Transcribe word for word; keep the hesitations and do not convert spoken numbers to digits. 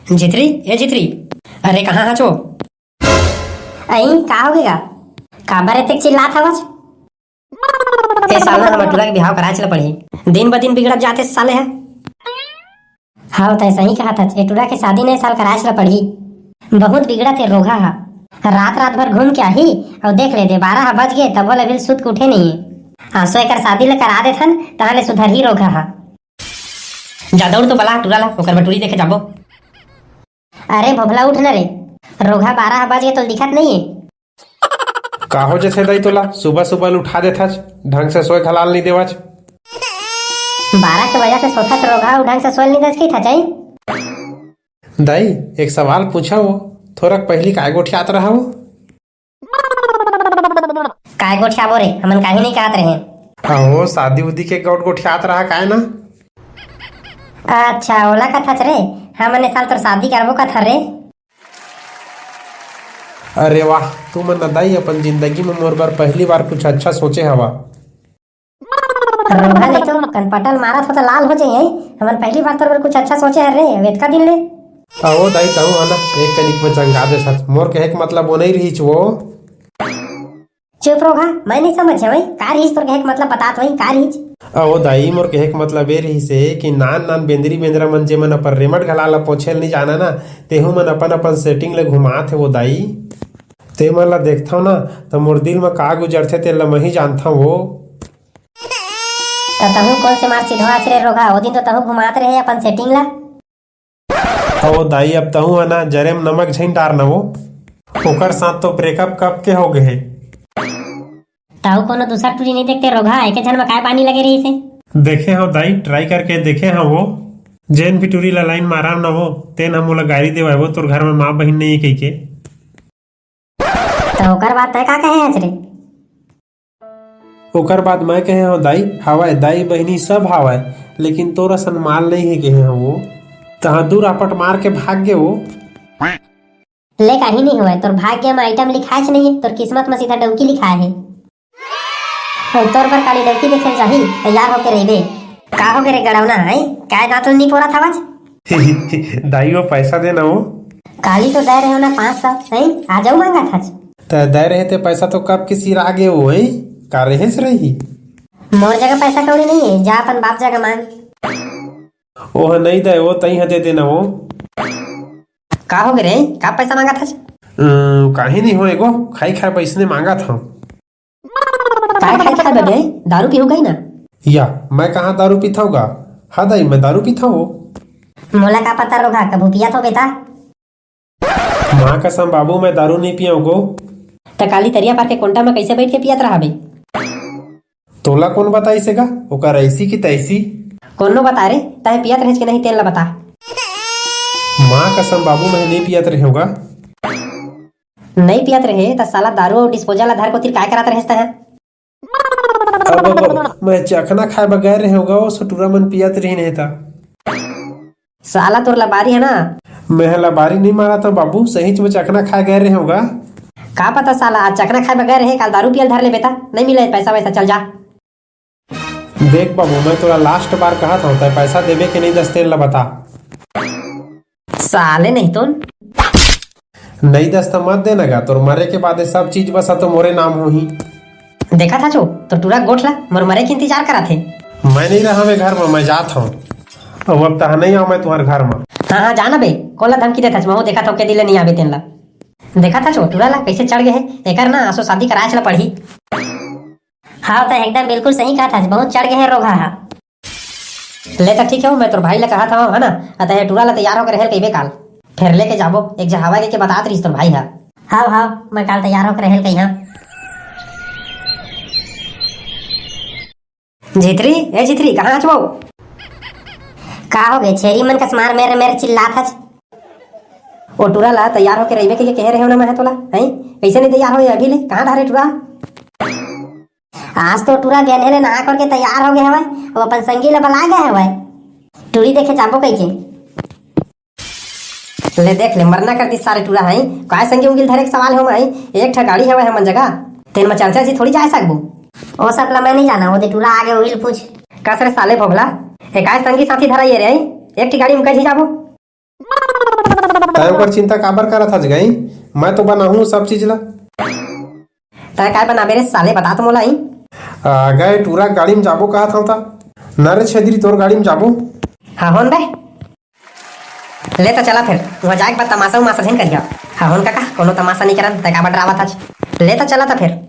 झितरी, ए झितरी, अरे कहाँ हच वो? अई, का होगे गा? काबर एतेक चिल्लात हवच? ए साल ना हमर टूरा के बिहाव कराएच ल पड़ही। दिन ब दिन बिगड़त जाथे साले ह। हव, तैं सही कहत हच, ए टूरा के शादी न ए साल कराएच ल पड़ही। बहुत बिगड़त हे रोगहा ह। रात रात भर घूम के आही, अउ देख ले दे, बारह ह बज गे, तभो ले अभी सूत के उठे नइ हे। आसो एकर शादी ल करा देथन, तहाँ ले सुधरही रोगहा ह। जा दउड़ तो बला टूरा ला, ओकर बर टूरी देखे जाबो। अरे भोभला, उठ न रे, रोगहा बारह बज गे, तोला दिखत नइ हे? का हो जथे दाई तोला, सुबह सुबह ल उठा देथच, ढंग से सोए घला ल नइ देवच। बारह के बजे से सोथच रोगहा, अउ ढंग से सोए ल नइ देवच कहिथच, अई? दाई, एक सवाल पूछव वो, थोरक पहिली काय गोठियात रहा वो? काय गोठियाबो रे, हमन काही नइ कहत रहेन। अहो, शादी उदी के गौट गोठियात रहा काय ना? अच्छा, ओला कथच रे, हमन ए साल तोर शादी करबो कथन रे। अरे वाह, तुमन न दाई अपन जिंदगी म मोर बर पहिली बार कुछ अच्छा सोचे हवा। रोगहा ले तो कनपटल मारत हो त लाल हो जाई, हमन पहिली बार तोर बर कुछ अच्छा सोचे हन रे, अब एतका दिन ले। अहो दाई, तहूँ ह ना एक कनिक म चंगा देथस। मोर कहे के मतलब वो नइ रिहिस वो। चुप रोगहा, मैं नइ समझे हवं, का रिहिस तोर कहे के मतलब, बतात वही का रिहिस? अहो दाई, मोर कहे के मतलब ए रिहिस हे कि नान नान बेंदरी बेंदरा मन जेमन अपन रेमट घला ल पोछे ल नइ जानय ना, तेहू मन अपन अपन सेटिंग ल घुमात हे वो दाई। तेमन ल देखथव ना, त मोर दिल म का गुजरथे तेला मैं ही जानथव वो। त तहूँ कोन से मार सिधवा हच रे रोगहा, ओ दिन तो तहूँ घुमात रहे अपन सेटिंग ला। अहो दाई, अब तहूँ ह ना जरे म नमक झइन डार न वो। ओकर साथ तो ब्रेकअप कब के हो गे हे। तहूँ कोनो दूसर टूरी नइ देखते रोगहा, एके झन म काय पानी लगे रहिस हे? देखे हव दाई, ट्राई करके देखे हव वो। जेन भी टूरी ला लाइन मारव न वो, तेन ह मोला गारी देवय वो, तोर घर म माँ बहिन नइ हे कहिके। त ओकर बाद तैं का कहे हच रे? ओकर बाद मैं कहे हव, दाई, हवय, दाई बहिनी सब हवय, लेकिन तोर असन माल नइ हे कहे हव वो। तहाँ दू रापट मार के भाग गे वो। ले, काही नइ होवय, तोर भाग्य म आइटम लिखायच नइ हे, तोर किस्मत म सीधा डौकी लिखाय हे। अउ तोर बर काली डौकी देखे ल जाही, तैयार होके रहिबे। का होगे रे गड़ौना, हैं? काय दांत ल नइ पोरत हवच? दाई, वो पैसा दे ना वो। काली तो दे रहे हो ना पाँच सौ, हैं? आजउ मांगत हच। त दे रहे ते पैसा तो कब के सिरा गे वो, हैं? का रेहेच रही? मोर जगह पैसा कौड़ी नइ हे, जा अपन बाप जगह मांग। ओह नइ दे वो, तहीं ह दे देना वो। का होगे रे? का पैसा मांगत हच? अं, काही नइ होय गो, खाई खाए बर इसने मांगत हंव। काय खाई खाए बर गे? दारू पीहू कही ना। या, मैं कहाँ दारू पीथंव गा? हाँ दाई, मैं दारू पीथंव वो। मोला का पता रोगहा, कभू पियत होबे ता। माँ कसम बाबू, मैं दारू नइ पियंव गो। त काली तरिया पार के कोंटा म कइसे बइठ के पियत रहाबे? तोला कोन बताइस हे गा? ओकर अइसी कि तइसी। कोनो बता रे, तैं पियत रहेस कि नहीं, तेन ला बता। माँ कसम बाबू, मैं नइ पियत रहेंव गा। नइ पियत रहे, त साला दारू अउ डिस्पोजल ला धर के ओतिर काय करत रहेस तैं? अब, अब, अब, मैं चखना खाए बर गए रहेंव गा, वो सटुरा मन पियत रहिन हे ता। साला तोर लबारी हे ना। मैं ह लबारी नइ मारत हंव बाबू, सहीच में चखना खाए गए रहेंव गा। का पता साला, आज चखना खाए बर गए रहे, काल दारू पियल धर लेबे ता। नइ मिले पैसा वैसा, चल जा। देख बाबू, मैं तोला लास्ट बार कहत हंव, तैं पैसा देबे के नइ दस तेन ला बता। साले नहीं तो। नइ दस त मत दे ना गा, तोर मरे के बाद ये सब चीज बस ह तो मोरे नाम होही। देखत हच वो, तोर टूरा गोठ ला, मोर मरे के इंतजार करत हे। मैं नइ रहंव ए घर म, मैं जात हंव। अउ अब तहाँ नइ आंव मैं तुंहर घर म। हाँ, हाँ, जा ना बे, कोन ला धमकी देत हच, महूं देखत हंव के दिन ले नइ आबे तेन ला। देखत हच वो, टूरा ला कइसे चढ़ गे हे, एकर ना आसो शादी कराएच ला पड़ही। हाँ, तैं एकदम बिल्कुल सही कहत हच, बहुत चढ़ गे हे रोगहा हा। ले त ठीक हे, मैं तोर भाई ला कहत हंव, है ना? अ तैं टूरा ला तैयार होके रहे ल कहिबे काल। फेर लेके जाबो, एक झन हवय कहिके बतात रहिस तोर भाई हा। हव, हव, मैं काल तैयार होके रहे ल कहिहंव। झितरी, ए झितरी, कहाँ हच वो? का होगे, छेरी मन कस मार मेर मेर चिल्लात हच? ओ टूरा ला तैयार होके रहिबे कहिके कहे रहेंव ना मैं ह तोला, हैं? कइसे नइ तैयार होए अभी ले? कहाँ डारे टूरा? आज तो टूरा गेंधे ले नहा करके तैयार होगे हवय, वो अपन संगी ला बला गे हवय, टूरी देखे जाबो कहिके। ले देख ले, मरना कर दिस सारे टूरा, हैं? काय संगी उंगी ल धरे के सवाल हे ओमा, हैं? एक ठा गाड़ी हवय हमन जगह, तेन म चल चल जी थोड़ी जाए सकबो। ओ सब ला मैं नइ जानंव, वो दे टूरा आगे, उही ल पूछ। कस रे साले भोभला, ए काय संगी साथी धरा ये रे, हैं? एक ठी गाड़ी म कइसे जाबो? तैं ओकर चिंता काबर करत हस गई? मैं तो बनाहूँ सब चीज ला। तैं काय बनाबे रे साले, बता तो मोला ही। आ, गए टूरा गाड़ी में जाबो कहत हव ता। न रे छेदरी, तोर गाड़ी में जाबो। हाँ होन बे। ले त चला फिर, वहाँ जाए के बाद तमाशा उमाशा झन करिया। हाँ होन काका, कोनो तमाशा नहीं करन, तैं काबर डरावत हस? ले त चला त फिर।